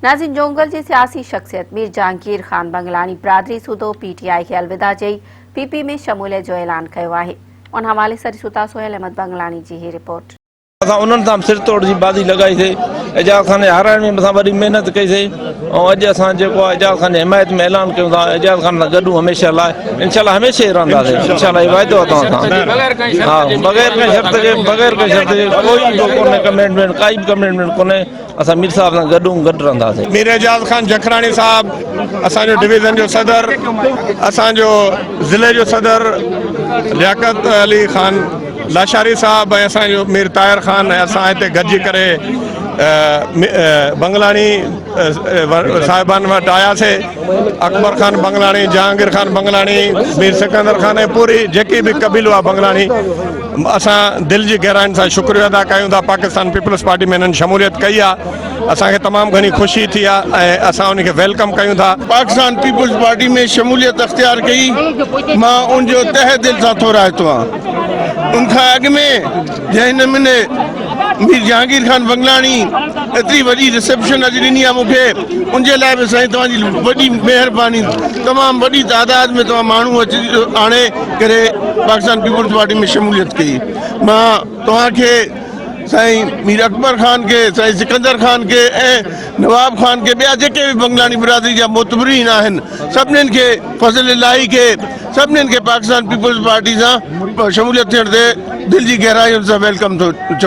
ناظرين جونگل جي سياسي شخصيت مير جهانگير خان بنگلاڻي برادري سوڌو پي ٽي آء کي الوداع چئي پي پي ۾ شموليت جو اعلان ڪيو آهي ان حوالي سان ڏسون ٿا سهيل احمد بنگلاڻي جي هي رپورٽ. اسان انهن سان به سر توڙ جي بازي لڳائي سي اعجاز خان کي هارائڻ ۾ به اسان وڏي محنت ڪئي سي ۽ اڄ اسان جيڪو آهي اعجاز خان جي حمايت ۾ اعلان ڪيون ٿا اعجاز خان سان گڏ هميشه لاء انشاء الله هميشه ئي رهنداسين انشاء الله هي واعدو آهي توهان سان ها بغير ڪنهن شرط جي بغير ڪنهن شرط جي ڪوئي به ڪونهي ڪميٽمينٽ ڪائي به ڪميٽمينٽ ڪونهي اسان مير صاحب سان گڏ گڏ رهنداسين. مير اعجاز خان جکراڻي صاحب اسان جو ڊويزن جو صدر اسان جو ضلعي جو صدر لياقت علي خان لاشاري صاحب ۽ اسان جو مير طاهر خان ۽ اسان هتي گڏجي ڪري بنگلاڻي صاحبان وٽ آياسي اڪبر خان بنگلاڻي جهانگير خان بنگلاڻي مير سڪندر خان ۽ پوري جيڪي به قبيلو آهي بنگلاڻي اسان دل جي گهراين سان شڪريو ادا ڪيون ٿا پاڪستان پيپلز پارٽي ۾ هنن شموليت ڪئي آهي اسان کي تمام گهڻي خوشي ٿي آهي ۽ اسان ان کي welcome ڪيون ٿا. پاڪستان پيپلز پارٽي ۾ شموليت اختيار ڪئي مان ان جو تهه دل سان ٿورائتو آهيان ان کان اڳ ۾ جنهن نموني مير جهانگير خان بنگلاڻي ايتري وڏي رسيپشن اڄ ڏني آهي مون کي ان جي لاء به سائين توهان جي وڏي مهرباني تمام وڏي تعداد ۾ توهان ماڻهو اچي آڻي ڪري پاڪستان پيپلز پارٽي ۾ شموليت ڪئي مان توهان کي سائين مير اڪبر خان کي سائين سڪندر خان کي ۽ نواب خان کي ٻيا جيڪي به بنگلاڻي برادري جا معتبرين آهن سڀنين کي فضل الاهي کي سڀنين کي پاڪستان پيپلز پارٽي سان شموليت ٿيڻ تي دل جي گهرائين سان welcome ٿو چوان.